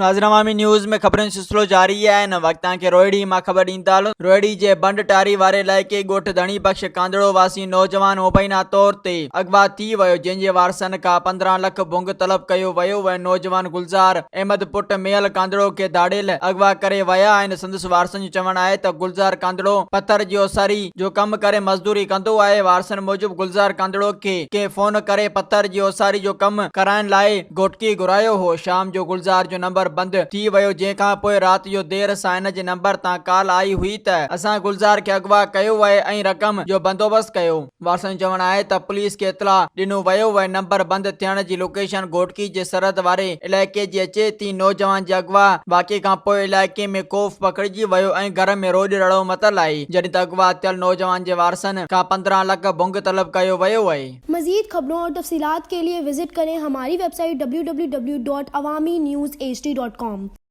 ناظرين عوامي نيوز ۾ خبرن جو سلسلو جاري آهي هن وقت توهان کي روهڙي مان خبر ڏيندا هلون روهڙي جي بنڊ ٽاري واري علائقي ڳوٺ ڌڻي بخش ڪانڌڙو واسي نوجوان مبينا طور تي اغوا ٿي ويو جنهن جي وارثن کان 15 لک ڀونگ طلب ڪيو ويو ۽ نوجوان گلزار احمد پٽ ميل ڪانڌڙو کي ڌاڙيل اغوا ڪري ويا آهن سندس وارثن جو چوڻ آهي ته گلزار ڪانڌڙو پٿر جي اوساري جو ڪم ڪري مزدوري ڪندو آهي وارثن موجب گلزار ڪانڌڙو کي ڪنهن فون ڪري پٿر جي اوساري جو ڪم ڪرائڻ لاء گهوٽڪي گهرايو هو، شام جو گلزار جو نمبر بند ٿي ويو جنهن کان پوء رات جو دير سان هن جي نمبر تان ڪال آئي هئي ته اسان گلزار کي اغوا ڪيو آهي ۽ رقم جو بندوبست ڪيو. وارثن جو چوڻ آهي ته پوليس کي اطلاع ڏنو ويو ۽ نمبر بند ٿيڻ جي لوڪيشن گهوٽڪي جي سرحد واري علائقي جي اچي ٿي، نوجوان جي اغوا واقعي کان پوء علائقي ۾ خوف پکڙجي ويو ۽ گهر ۾ روڄ رڙو متل آهي، جڏهن ته اغوا ٿيل نوجوان جي وارثن کان 15 لک ڀنگ طلب ڪيو ويو آهي. مزيد خبرون اور تفصيلات کے لئے وزٽ ڪرين ھماري website W W W dot Awami news H D dot com.